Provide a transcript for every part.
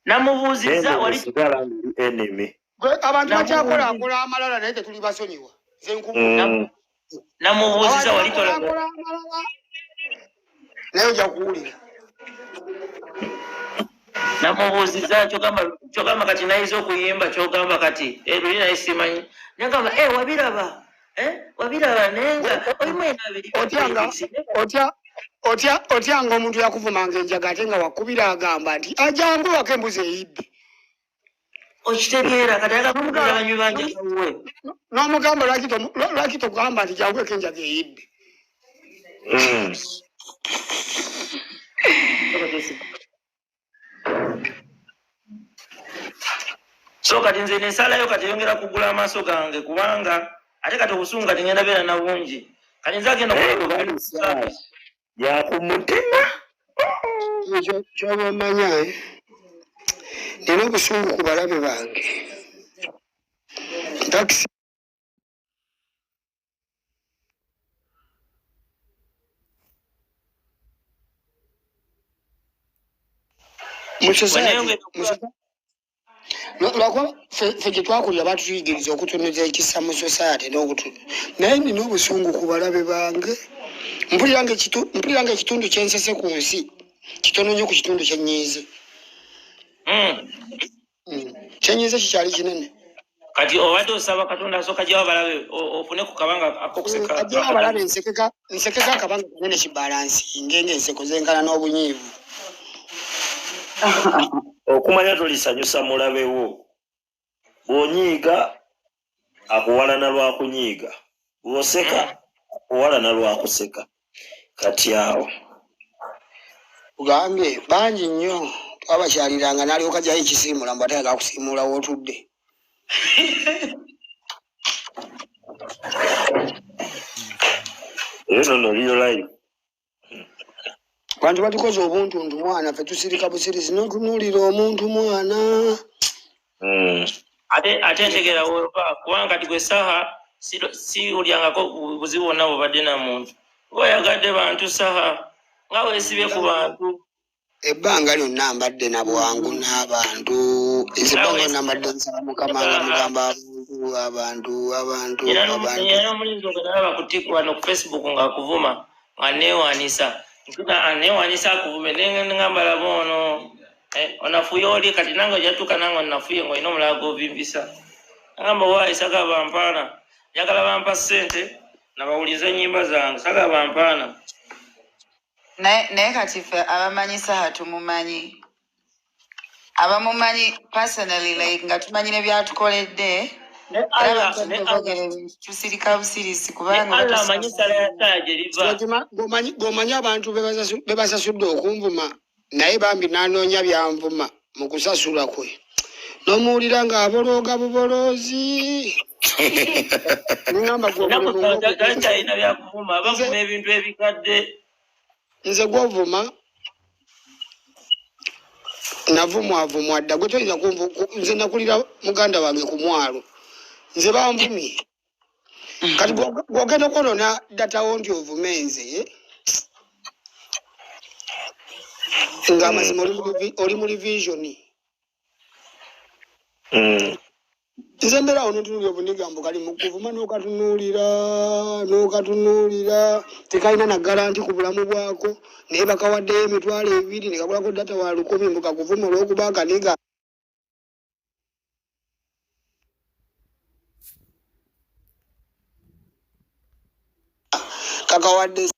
Namubuuzizza Naye wali osigala ng'oli enemy. Gwe abantu Namubuuzi- bakyakolaakola amalala naye tetuli basonyiwa. Nze nkubu. Namubuuzizza Abantu wali tolaba. bakolaakola amalala naye ojja kuwulira. Namubuuzizza kyogamba kati nayiza okuyimba kyogamba kati luli naye simanyi nagamba wabiraba wabiraba naye nga olimu Otya nga otya otya otya nga omuntu yakuvumanga enjaga ate nga wakubira agamba nti ajangu wako embuzi eyidde. Okitegeera kati ayagala kukubira banywi banjawuwe. N'omugamba lwaki togamba nti jangu eko enjaga eyidde. So kati nze nensalayo kati eyongera kugula amaaso gange kubanga ate kati obusungu kati ngenda beera na bungi kati nze agenda Naye okukola bali sawa ya ku mutima. Ekyo kyoba omanya eh? Nina obusungu ku balabe bange. Takisi mu society lwakuba ffe gye twakulira batuyigiriza okutunuza ekisa mu society n'okutu naye nina obusungu ku balabe bange. Mpulira ng'ekitundu kyensese ku nsi kitono nnyo ku kitundu kyenyiize. Kyenyiize kikyali kinene. Kati obadde osaba Katonda asooka gyawo abalabe ofune ku kabanga akokuseka. Ajjawo abalabe nsekeka akabanga kanene kibalansinge ng'enseko zenkana n'obunyiivu. Okumanya tolisanyusa mulabe wo. Bw'onyiiga akuwalana lwa kunyiiga, bw'oseka akuwalana lwa kuseka. Kati awo Kugambye bangi nnyo twabakyaliranga n'alyoka ajjayo ekisiimula mbu ate ayagala kusiimuula w'otudde. Eyo nno real life. Bantu batukoze obuntuntu mwana, ffe tusirika busirisi n'otunuulira omuntu mwana. Ate ntegeera wova kubanga kati gwe saha siwulyangako buzibu bwonna bubadde na muntu. Oyagadde bantu saha nga weesibye ku bantu. Ebbanga lyonna mbadde na bwangu n'abantu. Nze ebbanga lyonna mbadde nsaba Mukama nga mugamba abantu, abantu, abantu, abantu. Era n'omulinzi ogwo nalaba ku TikTok wano ku Facebook ng'akuvuma nga neewaanisa. Ntuka neewaanisa akuvume ne ngamba laba ono. Onafuye oli kati nange ojja tuuka nange onafuye ng'olina omulala gw'ovimbisa. Ngamba waayi sagala bampaana. Njagala bampa ssente nabawulize ennyimba zange sagala bampaana. Naye kati ffe abamanyi Saha tumumanyi. Abamumanyi personally like nga tumanyi ne byatukoledde. Ne Era Allah, abantu ne boogera Allah. ebintu tusirika busirisi kubanga Ne Allah batusobola. amanyi sala ya Saha gye liva. Gwomanyi abantu be basasudde okunvuma naye bambi n'anoonya byanvuma mu kusasula kwe. N'omuwulira ng'abolooga buboloozi. Ngamba gwe Ennaku omulimu zino ng'ogwo. takyalina byakuvuma, bavuma ebintu ebikadde. Nze gw'ovuma navumwavumwa dda. Gwe toyinza nze nakulira muganda wange ku mwalo. Nze banvumye. Kati gw'ogenda okwonoona data wo nti ovume nze, eh? Ng'amazima oli mu revision. Nze mbeera awo nentunuulira obuniga mbu kali mu kuvuma n'okatunuulira, n'okatunuulira. Tekalina na garanti ku bulamu bwako, naye bakawaddeyo emitwalo ebiri ne kagulako data wa 1000 mbu kakuvuma olw'okuba akaniga. Kakawadde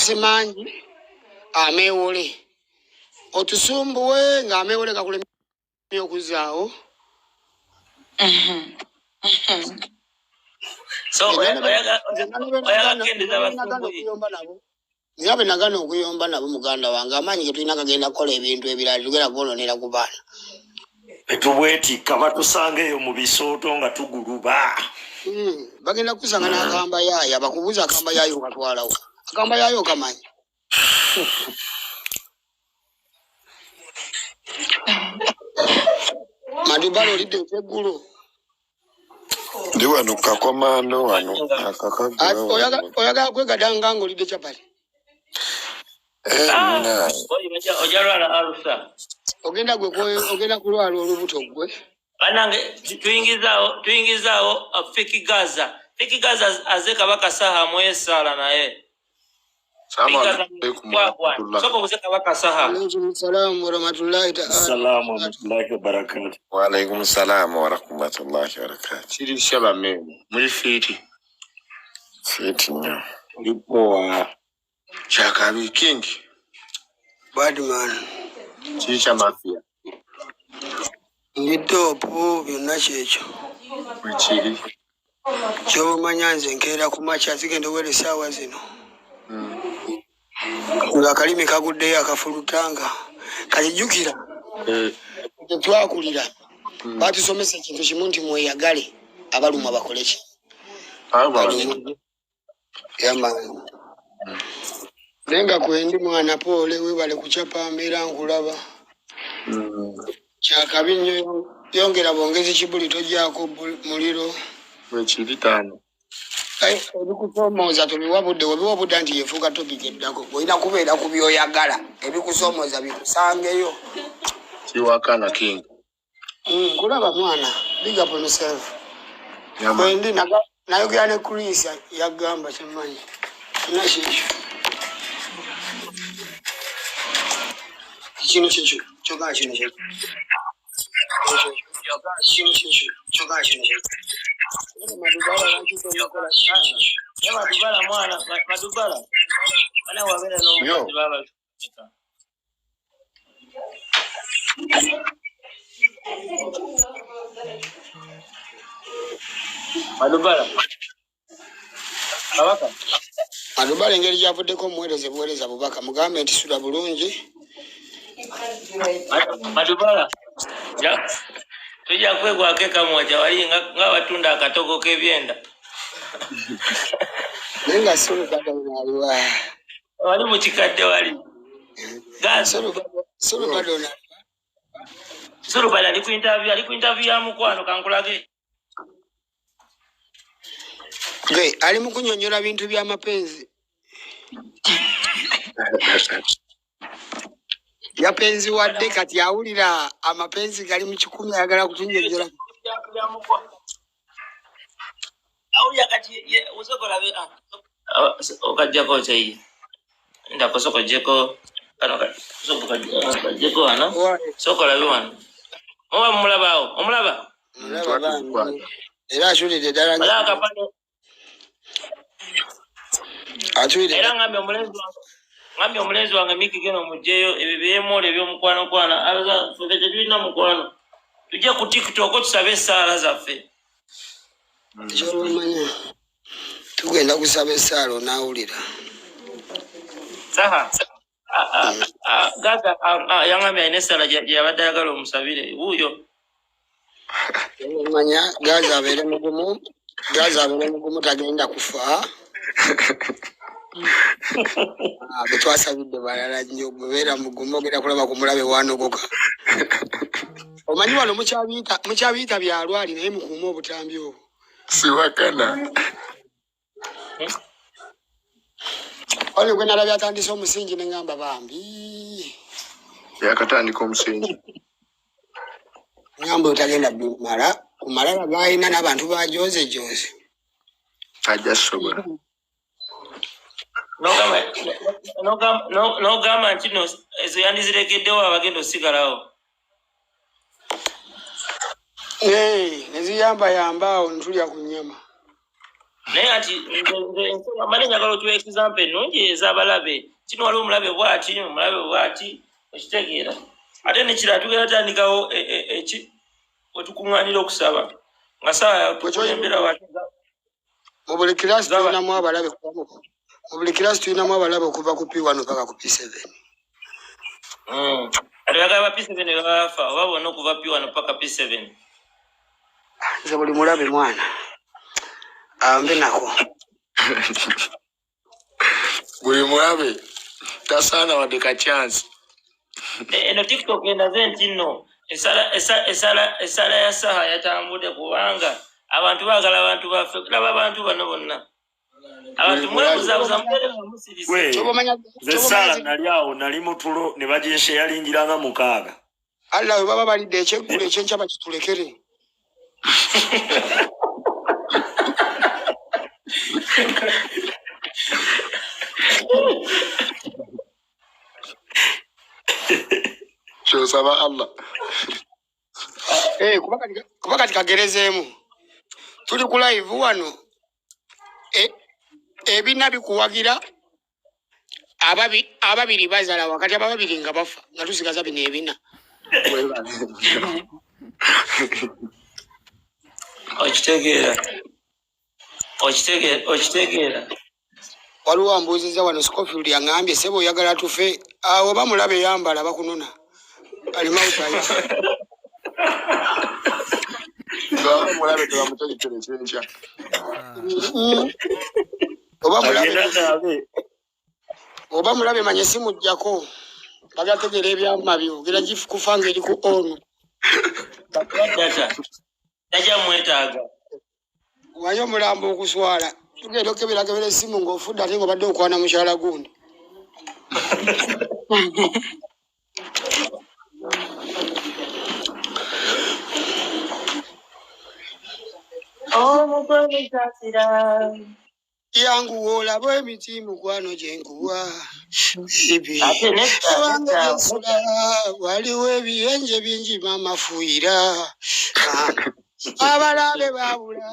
Simanyi ameewole otusumbuwe ng'ameewole gakulemye okuzaawo. So, oyaga kendeza abasumbuyi. Nze be nagana okuyomba nabo muganda wange, amaanyi ge tulina gagenda kukola ebintu ebirala, tugenda kwonoonera ku baana. Tetubwetikka, batusanga eyo mu bisooto nga tuguluba. Bagenda kusanga n'akamba yaaya, bakubuuza akamba yaaya okatwalawo. Agamba yayo okamanyi. Madubala olidde ekyeggulo. Ndi wano kakomando wano akakaggula wano. Oyagala kwegadanga ng'olidde chapati. Eh, Ah, munaye. Ojja lwala alusa. Ogenda gwe ogenda kulwala olubuto gwe. Banange tuyingizaawo Fiki Gaza. Fiki Gaza aze Kabaka Saha mwesala naye. Salamu Fiki Gaza alaikum wagwa. warahmatullah. Soko buze Kabaka Saha. Alaikum salaam warahmatullahi ta'ala. Assalamu warahmatullahi wabarakatuh. Waalaikum salamu warahmatullahi wabarakatuh. Kiri shaba memu. Muli fiiti. Fiiti nnyo. Ulipoa Kyakabi king. Badman. Kiri kya mafia. Ndi toopu byonna kyekyo. Bwe kiri. Ky'obamanya nze nkeera ku makya zigenda owera essaawa zino. Ng'akalimi kaguddeyo akafulutanga. Kati jjukira tetwakulira batusomesa ekintu kimu nti mweyagale abalumwa bakole ki? Abalumwa. Yamaani. Naye nga kwendi mwana poole weebale kucapa mbeera nkulaba. Kyakabi nnyo yongera bwongezi kibuli togyako muliro. Bwe kiri taano. Ai, ebikusoomooza tobiwa budde, webiwa budde nti yefuuka topic eddako. Olina kubeera ku by'oyagala, ebikusoomooza bikusangeyo. Kiwakana king. Nkulaba mwana, big up on yourself. Yamaani. Kwendi nayogera ne Chris yagamba kyemmanyi. Kina kyekyo. Kino kyekyo, kyokka kino kyekyo. Kino kyekyo, kyokka kino kyekyo. Madubala lwaki tomukola kiki? Ye Madubala mwana, Madubala. Bana wabeera Yo. n'omukazi baba. Madubala. Kabaka. Madubala engeri gy'avuddeko omuweereza buweereza bubaka mugambe nti sula bulungi. Madubala. Tujja kwegwako ekamwoja wali nga batunda akatogo k'ebyenda. Naye nga Sulubada ono aliwa. Wali mu kikadde wali. Gaza. Sulubada ono aliwa. Sulubada ali ku interview, ali ku interview ya mukwano kankulage. Gwe ali mu kunnyonnyola bintu bya mapenzi. Yapenzi wadde kati awulira amapenzi gali mu kikumi ayagala kutunnyonnyola. Awulira kati osobola okaggyako kyeyi. Ndako sooka oggyeko kano sooka okaggyeko wano. Sooka olabe wano. Oba mumulaba awo, omulaba? Mulaba bambi. Era asulidde ddala Olaba akapande. Atulidde. Era ngambye omulenzi wange. Ngambye omulenzi wange Miki geno omuggyeyo ebyo byemwola eby'omukwano-kwano. Abaza ffe tetulina mukwano. Tujje ku TikTok tusabe essaala zaffe. Ekyolumanya tugenda kusaba essaala onaawulira. Saha. Gaga yangambye alina essaala gye yabadde ayagala omusabire. Wuuyo. Ekyolumanya Gaza abeere mugumu, Gaza abeere mugumu tagenda kufa. Be twasabidde balala nnyo, gwe beera mugumu ogenda kulaba ku mulabe wanogoka. Omanyi wano mukyabiyita byalwali naye mukuume obutambi obwo. Siwakana. Wano gwe nalabye atandise omusingi ne ŋŋamba bambi. Yakatandika omusingi. Ŋŋamba otagenda bimala ku malala g'alina n'abantu bajozejoze. Ajja sobola. N'ogamba nti no ezo yandizirekeddewo abagenda osigalawo. Ne ziyambayamba awo ne tulya ku nnyama. Naye ati nze mbadde njagala otuwa example ennungi ez'abalabe. Kino waliwo omulabe bw'ati, omulabe bw'ati, okitegeera. Ate nekirala tugenda tandikawo eki wetukuŋŋaanira okusaba. Nga saawa tukulembera Mu buli kirasi tulinamu abalabe mu buli kirasi tulinamu abalabe okuva ku P1 paka ku P7. Ate oyagala ba P7 bafa oba bonna okuva P1 paka P7. Nze buli mulabe mwana. Ambe nako. Buli mulabe tasaana wadde ka chance. Eno TikTok endaze nti nno esala esala esala ya Saha yatambudde, kubanga abantu baagala abantu baffe. Laba abantu bano bonna, abantu mwebuzabuza, mubeere nga musirise. Gwe Kyoba omanya nze kyoba saala omanya nali awo, nali mutulo ne baginsheyalingira nga 6. Allah bwe baba balidde ekyeggulo ekyenkya bakitulekere. Kyosaba Allah. Eh, kuba kati kagerezeemu tuli ku live wano. Ebina bikuwagira, ababiri bazala wakati, ababiri nga bafa, nga tusigaza bino ebina. Webale. Okitegeera, okitegeera, okitegeera. Waliwo ambuuzizza wano, Scofield yaŋŋambye, sebo oyagala tufe awo, bamulaba eyambala bakunona alimawutaya. Baba mulabe tebamutegekera ekyenkya. Oba mulabe Agenda naabe. Oba mulabe manye simugjako bagategeera ebyama byo gera kufa nga eri ku onu. Data tajja mwetaaga. Waye omulambo okuswala, tugenda okeberakebera essimu ng'ofudde ate ng'obadde okwana mukyala gundi. Omukwano saasira. Yanguwa olabe emiti mukwano gye nkuwa bibi. Ate nedda. Ewange Nedda. gyensula waliwo ebiyenje bingi, mamafuuyira abalabe babula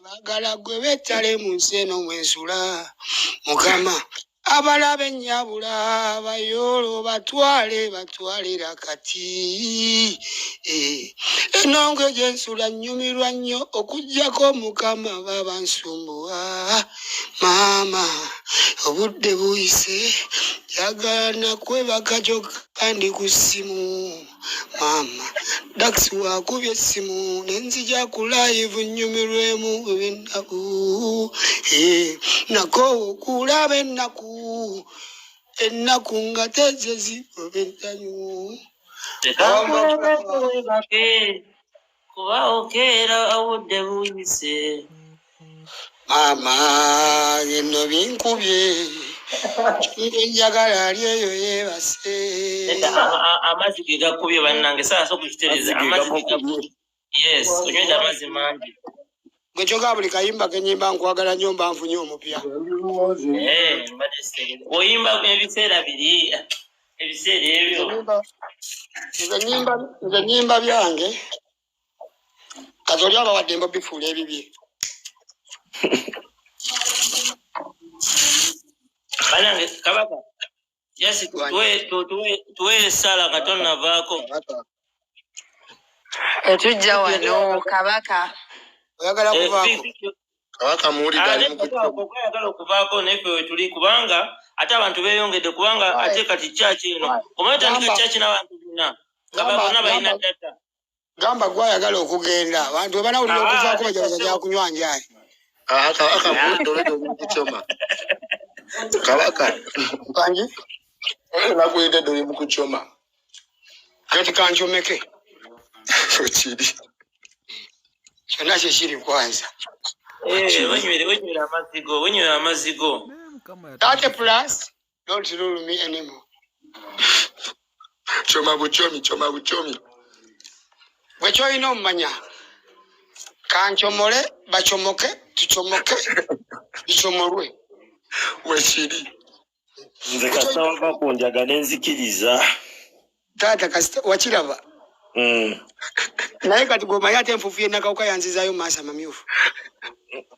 bagala gwe bettale mu nsi eno mwensula. Mukama abalabe nyabula bayoolo batwale batwalira kati. Eh, enongo gyensula nnyumirwa nnyo okugyako mukama baba nsumbuwa. Maama obudde buyise, njagala nakwebaka kyokka ndi ku ssimu. Maama Dax wakubye essimu nenzija ku live nnyumirwemu ebinnaku. Eh, nako okulaba ennaku ennaku nga tezezi obentanyu. Tekankuleka webake kuba okeera obudde buyise. Maama bino binkubye, kintu njagala ali eyo yeebase. Nedda, amazzi ge gakubye bannange, saasa okukitereeza. Amazzi ge Amazzi ge gamukubye. gakubye, yes, onywedde amazzi mangi. Gwe kyogaa buli kayimba kenyimba nkwagala nnyo mba nfunye omupya. Eh, mbadde sitegeera oyimba ebiseera biri ebiseera Nze ebyo. Nze nyimba byange kati oli abawadde mbo bifuula ebibye. Bannange kabaka jasi Wangi. Tuwe essala nga tonnavaako. Kabaka. Etujja wano kabaka. Oyagala Eh, kuvaako? Kabaka muwulidde ali mu kucoma. Okwayagala okuvaako naye ffe wetuli, kubanga ate abantu beeyongedde, kubanga ate kati kyaki eno omanyi otandika Gamba. kyaki n'abantu bonna nga Gamba. bonna balina Gamba. data. Gamba gwayagala okugenda, abantu bwe banawulira Ah, okuvaako bajabaza nedda. gyakunywa njayi. Ah, kabaka muwulidde olwedde oli mu kucoma. Kabaka. Wangi. Nakuwulidde dde oli mu kucoma. Kati kankyomeke. Okiri. Kyonna kyekiri kwanza. Eh, Okiri. wenywere wenywere amazzi go, wenywere amazzi go. 30 plus don't rule me anymore. Choma buchomi, choma buchomi. Gwe kyolina omumanya, kankyomole bacomoke tucomoke bicomolwe. Wekiri. Nze kasita wava ku njaga ne nzikiriza. Taata kasita wakiraba. Naye kati gweomanyi ate enfuufu yenakawuka yanzizaayo mu maaso amamyufu.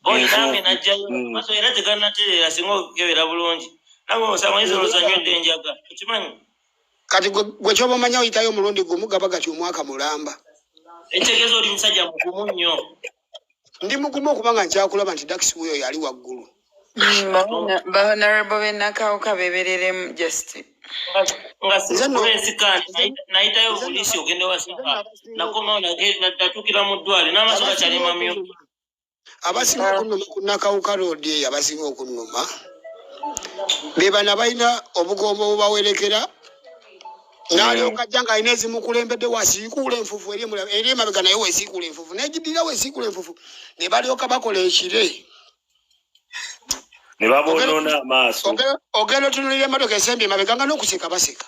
Boyi nange Enfuufu. najjayo maaso era tegannatereera, singa okukebera bulungi nange omusango oyinza olowooza nywedde enjaga, okimanyi. Kati gwe kyoba omanya oyitayo omulundi gumu gaba gati omwaka mulamba. Ekitegeeza oli musajja mugumu nnyo. Ndi mugumu okubanga nkyakulaba nti Dax wuyo yali waggulu. Ba honorable b'enakawuka bebereremu just. Nga Nze nno sikulensika nayitayo nze nno poliisi ogenda nze nno wasaha abasinga nakomawo natuukira mu ddwaliro n'amaaso gakyali abasinga mamyufu. okunnuma abasinga okunnuma ku Nakawuka Road eyo, abasinga okunnuma Be bano abalina obugombo obubawerekera n'alyoka ajja ng'alina ezimukulembedde wasiikuula enfuufu eri eri emabega naye weesiikuula enfuufu n'egiddira weesiikuula enfuufu ne balyoka bakola ekire Ne babonoona amaaso. Ogenda otunuulira emmotoka esembye emabega nga n'okuseka baseka.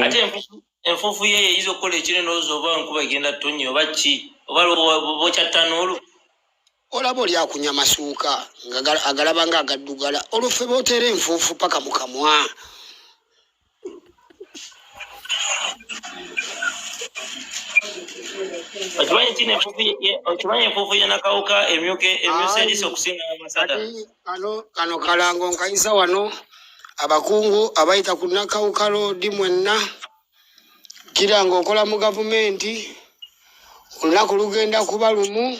Ate enfuufu ye eyinza okukola ekire ndowooza oba enkuba egenda ttonnya oba ki oba bokya ttanuulu. Olaba oli akunya masuuka nga agalaba nga agaddugala olwo ffe booteera enfuufu paka mu kamwa. Okimanyi kino okimanyi enfuufu ye Nakawuka emyuka emyusa eriiso okusinga amasada. Kati kano kalango nkayisa wano abakungu abayita ku Nakawuka Road mwenna kira ng'okola mu gavumenti olunaku lugenda kuba lumu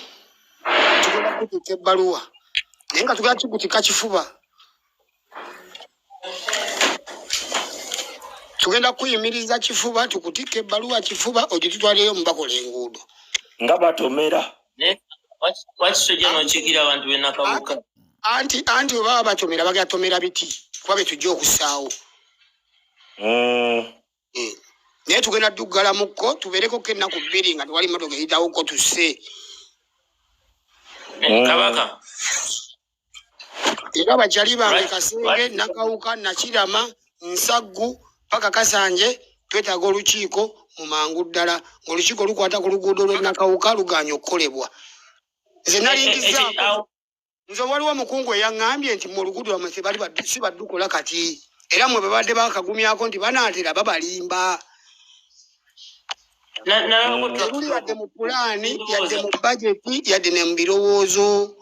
tugenda kukutika ebbaluwa naye nga tugenda kikutika kifuba tugenda kukuyimiriza kifuba tukutika ebbaluwa kifuba ogitutwaleyo mu bakola enguudo Nga batomera. Naye wakisojja n'okiikirira abantu b'e Nakawuka. Anti bwe baba batomera bagenda tomera biti kuba bye tujja okussaawo. Naye tugenda duggalamukko tubeereko ko ennaku bbiri nga tewali mmotoka eyitawokko tusse. Kabaka. Era bakyali bange Kasenge, Nakawuka, Nakirama, Nsaggu paka Kasanje twetaaga olukiiko mu mangu ddala ng'olukiiko lukwata ku luguudo lw'e Nakawuka lugaanye okukolebwa. Nze nalingizaako nze waliwo omukungu eyaŋŋambye nti mu oluguudo lwammwe tebali si baddukola kati era mmwe babadde bakagumyako nti banaatera babalimba. Teruli yadde mu pulaani yadde mu bajeti yadde ne mu birowoozo.